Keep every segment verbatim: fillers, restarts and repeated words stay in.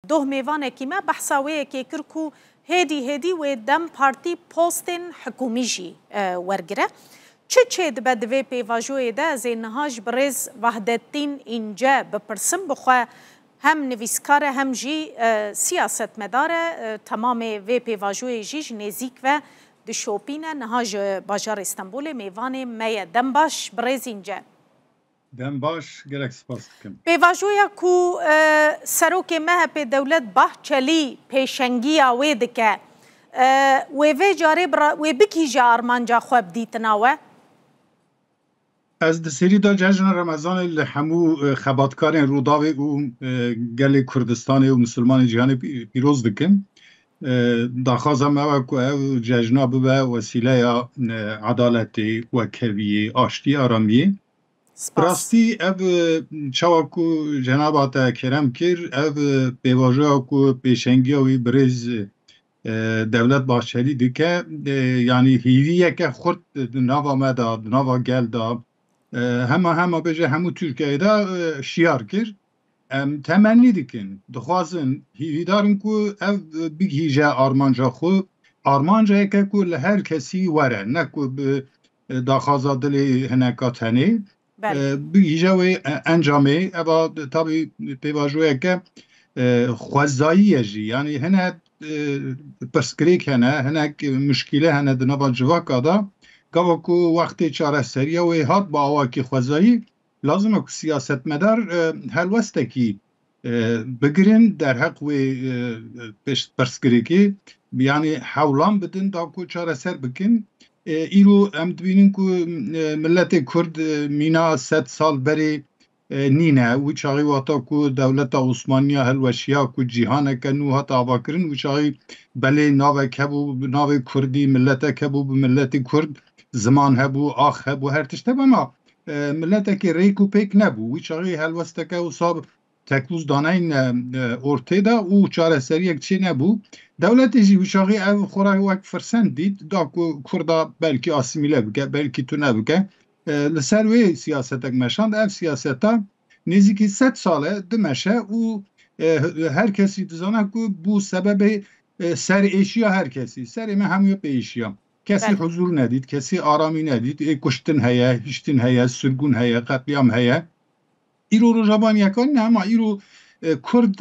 Doh mêvanekî me behsa wê yekê kir ku hêdî hêdî wê DEM Partî postên hikûmî jî, e, wergire. Çi çêdibe di vê pêvajoyê de? Ez ê niha ji birêz Vahdettin Înce bipirsim, bi xwe hem nivîskar e hem jî, e, siyasetmedar e. E, temamê vê pêvajoyê jî ji nêzîk ve dişopîne. Niha ji bajarê Stenbolê mêvanê me ye. Dem baş, birêz Înce. Dem baş, gelek spas dikim. Pêvajoya ku, e, serokê M H P Dewlet Bahçelî pêşengiya wê dike, e, wê vê carê bi ra-, wê bigihîje armanca xwe bi dîtina we? Ez di serî de Cejna Remezanê li hemû, e, xebatkarên Rûdawê û, e, gelê Kurdistanê û Misilmanê cîhanê pî-, pîroz dikim. E, daxwaza me ew e ku ev cejna bibe wesîleya, e, edaletê, wekheviyê, aştiyê, aramiyê. Bi rastî ev, e, çawa ku cenaba te kerem kir, ev, e, pêvajoya ku pêşengiya wî birêz, e, Dewlet Bahçelî dike, e, yanî hîviyeke xurt di nava me de, di nava gel de, e, hema hema bêje hemû Tirkiyeyê de, e, şiyar kir. Em temennî dikin, dixwazin, hîvîdar in ku ev, e, bigihîje armanca xwe, armancayeke ku li her kesî were, ne ku bi, e, daxwaza dilê hineka tenê, Belê. e, bigihîje wê, e, encamê. Eva, tabî pêvajoyeke, e, xwezayî ye jî. Yanî hine, e, pirsgirêk hene, hinek muşkîle hene di nava civaka de. Gava ku wextê çareseriya wê hat bi awakî xwezayî, lazim e ku siyasetmedar, e, helwestekî, e, bigirin derheq wê, e, pêş-, pirsgirêkê, yanî hewlan bidin da ku çareser bikin. E, îro em dibînin ku, e, miletê Kurd, e, mîna sed sal berê, e, nîne. Wî çaxî wexta ku dewleta Osmaniya hilweşiya, ku cîhaneke nû hat avakirin, wî çaxî belê navek hebû, bi navê Kurdî, miletek hebû, bi miletî Kurd, ziman hebû, ax hebû, her tişt hebû, ama, e, miletekê rêk û pêk nebû. Wî çaxî helwesteke wisa tekûz daneyne, e, ortê de û çareseriyek çê nebû. Dewletê jî wî çaxî ev xwe re wek firsend dît, da ku Kurda belkî asîmîle bike, belkî tune bike. E, li ser wê siyasetek meşand. Ev siyaseta nêzîkî sed sal e dimeşe û, e, her kesî dizane ku bû sebebê, e, serêşiya her kesî. Serê me hemûyê pêşiya. Kesî Belê. huzûr nedît, kesî aramî nedît. Ê kuştin heye, hiştin heye, sirgûn heye, qetlîam heye. Îro Rojava nî yeka nîne, ama îro, e, Kurd,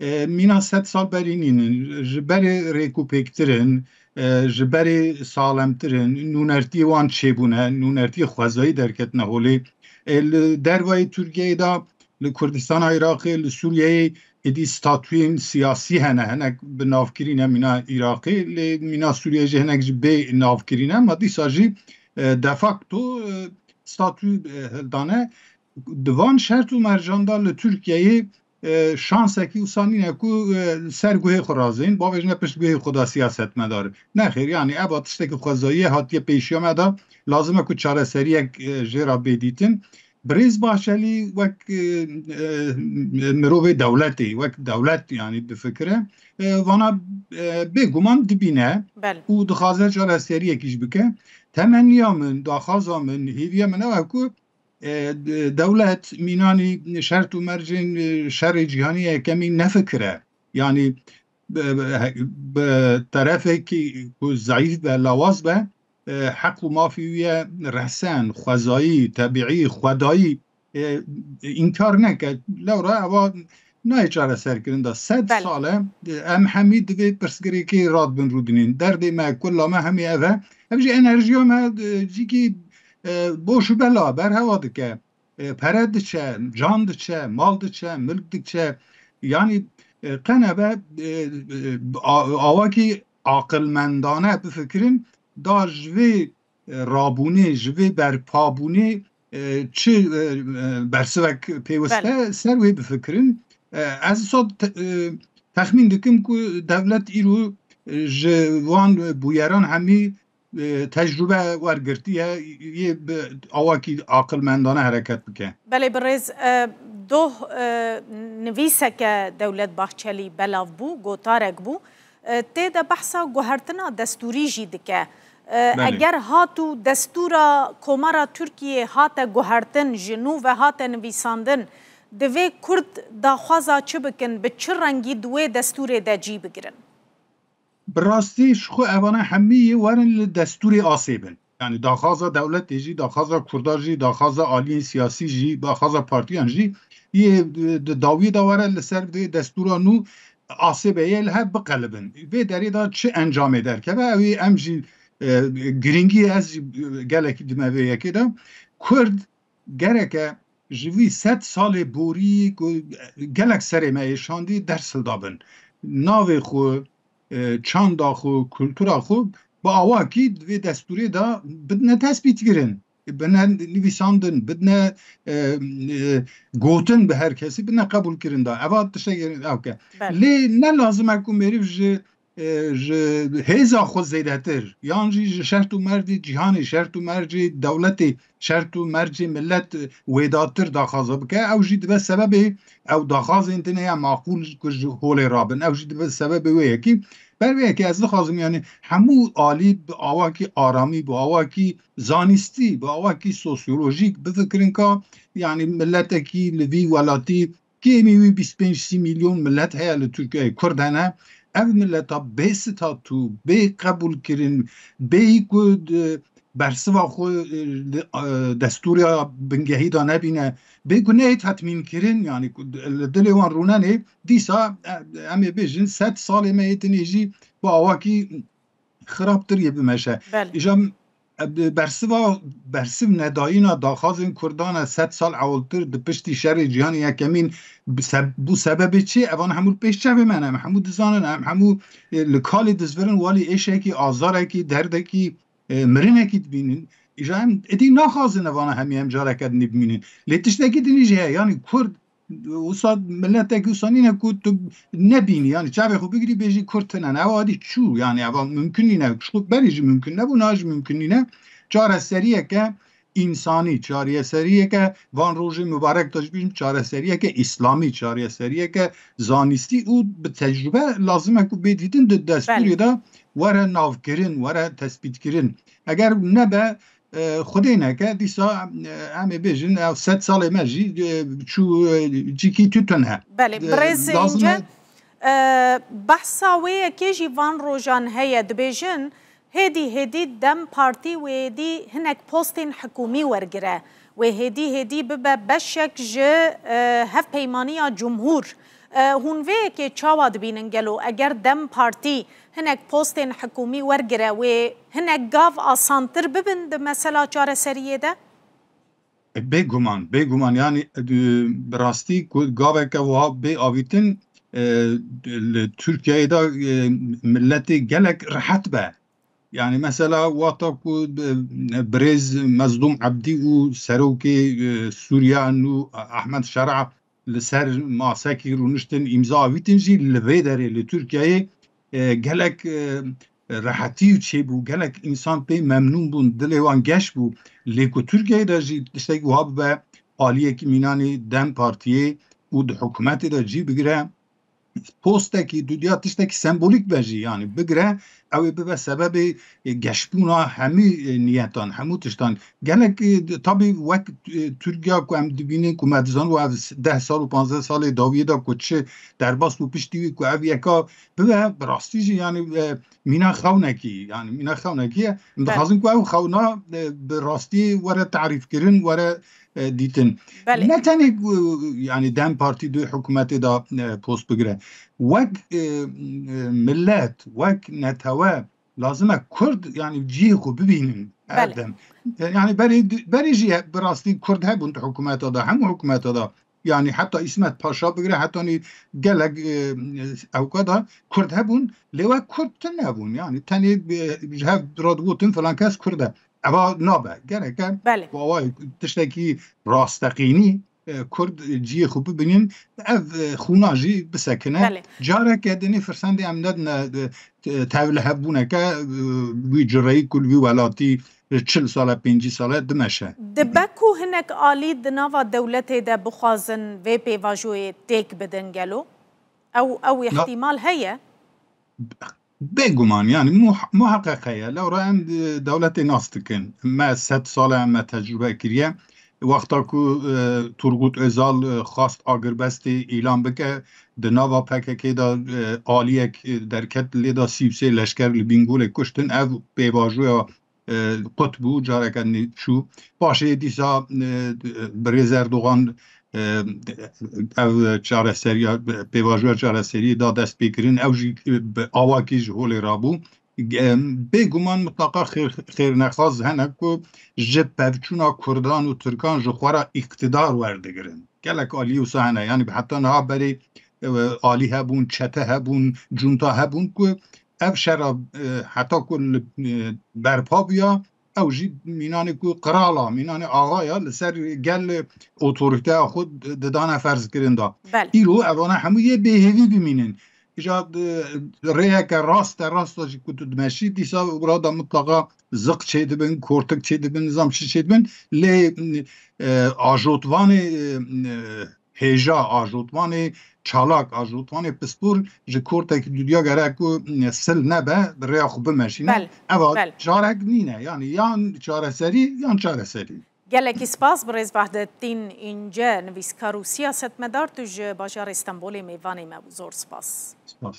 e, mîna sed sal berî nînin. Ji berê rêkûpêktir in, e, ji berê salemtir in. Nûnertiyê wan çêbûne, nûnertiyê xwezayî derketine holê. E, li dervayê Tirkiyeyê de, li Kurdistana Iraqê, li Sûriyeyê êdî statuyên siyasî hene, hinek bi navkirî ne mîna Iraqê, lê mîna Sûriyeyê jî hinek jî bê navkirî ne, ama dîsa jî, e, de facto, e, statû, e, hildane. Di van şert û mercan de li Tirkiyeyê, e, şansekî wisa nîne ku, e, li ser guhê xwe razên, bavêjine pişt guhê xwe de siyasetmedar. Nexêr, yanî eva tiştekî xwezayî ye, hatiye pêşiya me de, lazim e ku çareseriyek, e, jê re bê dîtin. Birêz Bahçelî wek, e, e, mirovê dewletê, wek dewlet, yanî difikire, e, vana, e, bêguman dibîne Belê. û dixwaze çareseriyekî jî bike. Temenniya min, daxwaza min, hêviya min ew e ku, e, de-, dewlet mînanî şert û mercên, e, şerê cîhanî yekemîn nefikire. Yanî bi, bi, bi terefekî ku zayîf be, lawaz be, e, heq û mafî wî ye resen, xwezayî, tebîî, xwedayî, e, înkar neke. Lewra ewa nayê çareserkirin de. Sed Belê. sal e, e, em hemî di vê pirsgirêkê radibin rûdinîn. Derdê me, kula me hemî ev e. Ev jî enerjiya me, e, cîkî, e, boş û bela berhewa dike. E, pere diçe, can diçe, mal diçe, milk diçe. Yanî, e, qenebe, e, e, a-, awakî aqilmendane bifikirin, da ji vê, e, rabûnê, ji vê berpabûnê, e, çi, e, e, bersivek pêwist e, Belê. ser wê bifikirin. E, ez wisa te-, e, texmîn dikim ku dewlet îro, e, ji van bûyeran hemî, e, tecrûbe wergirtiye, yê bi awakî aqilmendane hereket bike. Belê birêz, e, doh, e, nivîseke Dewlet Bahçelî belav bû, gotarek bû. E, tê de behsa guhertina destûrî jî dike. E, Belê. eger hat û destûra Komara Tirkiyê hate guhertin, ji nû ve hate nivîsandin, Divê Kurd daxwaza çi bikin, bi çi rengî di wê destûrê de cî bigirin? Bi rastî ji xwe evana hemî yê werin li destûrê asê bin. Yanî daxwaza dewletê jî, daxwaza Kurda jî, daxwaza aliyên siyasî jî, daxwaza partiyan jî yê di dawiyê de were li ser vê destûra nû asê be yê li hev biqelibin. Vê derê de çi encamê derkeve ew ê em jî e, girîngî ez jî gelekî dime vê yekê de. Kurd gereke ji vî sed salê borî ku gelek serê me êşandî ders hilda bin. Navê xwe, e, çanda xwe, kultura xwe bi awakî di vê destûrê de bidine tespîtkirin, bidine nivîsandin, bidine e, e, gotin bi her kesî, bidine qebûlkirin de. Eva tiştekê ewke. Lê ne lazim e ku mêriv ji e, ji hêza xwe zêdetir yan jî ji şert û mercê cîhanê, şert û mercê dewletê, şert û mercê millet wêdatir daxwaza bike, ew jî dibe sebebê ew daxwazên din heye maqûl ku ji holê rabin. Ew jî dibe sebebê wê yekî. Ber vê yekê ez dixwazim, yanî hemû alî bi awakî aramî, bi awakî zanîstî, bi awakî sosyolojîk bifikirin ka, yanî miletekî li vî welatî kêmî wî bîst pênc sî milyon milet heye li Tirkiyeyê, Kurd hene. Ev mileta bê statû, bê qebûlkirin, bê ku bersiva xwe li destûra bingehî de nebîne, bê ku neyê tetmînkirin, yanî ku li dilê wan rûnenê, dîsa em ê bêjin sed salê me yê dinê jî bi awakî xirabtir yê bimeşe. Îja bersiva, bersiv nedayîna daxwazên Kurdan e sed sal ewiltir di piştî şerê cîhanê yekemîn bi se-, bû sebebê çi? Evan hemû li pêş çavê me ne, em hemû dizanin, em hemû e, li kalê dizvirin walî êşekî, azarekî, derdekî, e, mirinekî dibînin. Îja em êdî naxwazin evana hemî em careke dinî bimînin. Lê tiştekî dinî jî heye, yanî Kurd wisa miletekî wisa nîne ku tu nebînî, yanî çavê xwe bigirî bêjî Kurd tune ne. Ew adî çû, yanî eva mimkun nîne. Ji xwe berê jî mimkun nebû, niha jî mimkun nîne. Çareseriyeke însanî, çareseriyeke van rojê mibarek de jî bêjim, çareseriyeke îslamî, çareseriyeke zanîstî û bi tecrube lazim e ku bê dîtin di destûrê de were navkirin, were tespîtkirin. Eger nebe, e, Xwedê neke, dîsa, e, em ê bêjin, ev sed salê me jî, e, çû, e, cîkî tune. Belê, e, birêz lazim Înce, e, e, behsa wê yekê jî van rojan heye, dibêjin, hêdî hêdî DEM Partî wê hêdî hinek postên hikûmî wergire, wê hêdî hêdî bibe beşek ji, e, hevpeymaniya cumhûr. E, hûn vê yekê çawa dibînin gelo? Eger DEM Partî hinek postên hikûmî wergire, wê hinek gav asantir bibin di mesela çareseriyê de? Bêguman, bêguman, yanî, e, bi rastî ku gaveke wiha bê avîtin, e, li Tirkiyeyê de, e, miletê gelek rehet be. Yanî mesela wata ku, e, birêz Mezlûm Ebdî û serokê, e, Sûriya nû Ahmed Şera li ser masekî rûniştin, îmza avîtin jî li vê derê li Tirkiyeyê, e, gelek, e, rehetî çêbû, gelek însan pê memnûn bûn, dilê wan geş bû. Lê ku Tirkiyeyê de jî tiştekî wiha bibe aliyekî mînanê DEM Partiyê û di hikûmetê de cî bigire, postekî, dudiya tiştekî sembolîk be jî, yanî bigire, ew ê bibe sebebê, e, geşbûna hemî, e, niyetan, hemû tiştan. Gelek, e, tabî wek, e, Tirkiya ku em dibînin, ku me dizan û ev deh sal û panzdeh salê dawiyê de ku çi derbas bû piştî wî ku ev yeka bibe, bi rastî jî, yanî, e, mîna xewnekî, yanî mîna xewnekî ye. Em dixwazin ku ew xewna, e, bi rastî were tarîfkirin, were, e, dîtin. Belê. Ne tenê ku, yanî DEM Partî di hikûmetê de, e, post bigire. Wek, e, e, milet, wek netewe lazim e Kurd, yanî cihê xwe bibînin her dem. E, yanî berê, berê jî bi rastî Kurd hebûn di hikûmeta de, hemû hikûmeta de. Yanî heta Îsmet Paşa bigire, hetanî gelek, e, ewka de Kurd hebûn, lê wek Kurd tune bûn. Yanî tenê, e, ji hev re digotin filan kes Kurd e. Eva nabe. Gereke bi awayek tiştekî rasteqînî, e, Kurd cihê xwe bibînin, ev, e, xûna jî bisekine. Belê. Careke dinê firsendê em nedine, e, te-, tevlihevbûneke, e, wî cureyî ku li wî welatî çil sal e, pêncî sal e dimeşe. Dibe ku hinek alî di nava dewletê de bixwazin vê pêvajoyê têk bidin gelo? Ew, ew îhtîmal heye? Bêguman, yanî muh-, muheqeq heye. Lewra em, e, dewletê nas dikin. Me sed sal e me tecrube kiriye. Wexta ku e, Turgut Özal e, xwast agirbestê îlan bike, di nava P K K de e, aliyek e, derket, lê da sî û sê leşker li Bîngolê kuştin. Ev pêvajoya e, qut bû, careke nî çû. Paşê dîsa e, birêz Erdogan e, ev çareseriya, pêvajoya çareseriyê da destpêkirin. Ew jî e, bi awakî ji holê rabû. Em, bêguman mitlaqa xêr-, xêrnexwaz hene ku ji pevçûna Kurdan û Tirkan ji xwe re îqtidar werdigirin. Gelek alî wisa hene. Yanî heta niha berê e, alî hebûn, çete hebûn, cunta hebûn ku ev şera e, heta ku li e, berpa bûya, ew jî mînanê ku qirala, mînanê axaya li ser gel otorîteya xwe didane ferzkirin da. Belê. Îro evana hemû yê bêhêvî bimînin. Îja e, rêyeke rast e, rast e jî ku tu dimeşî, dîsa wira da mitlaqa ziq çêdibin, kortik çêdibin, nizam çi çêdibin, lê e, ajotvanê e, e, hêja, ajotvanê çalak, ajotvanê pispor ji kortekî dudiya gere ku e, sil nebe, rêya xwe bimeşîne. Belê. Eva Belê. Çarek nîne, yanî yan çareserî yan çareserî. Gelekî spas birêz Vahdettin Înce, nivîskar û siyasetmedar, tu ji bajarê Stenbolê mêvanê me bû. Zor spas. Spas.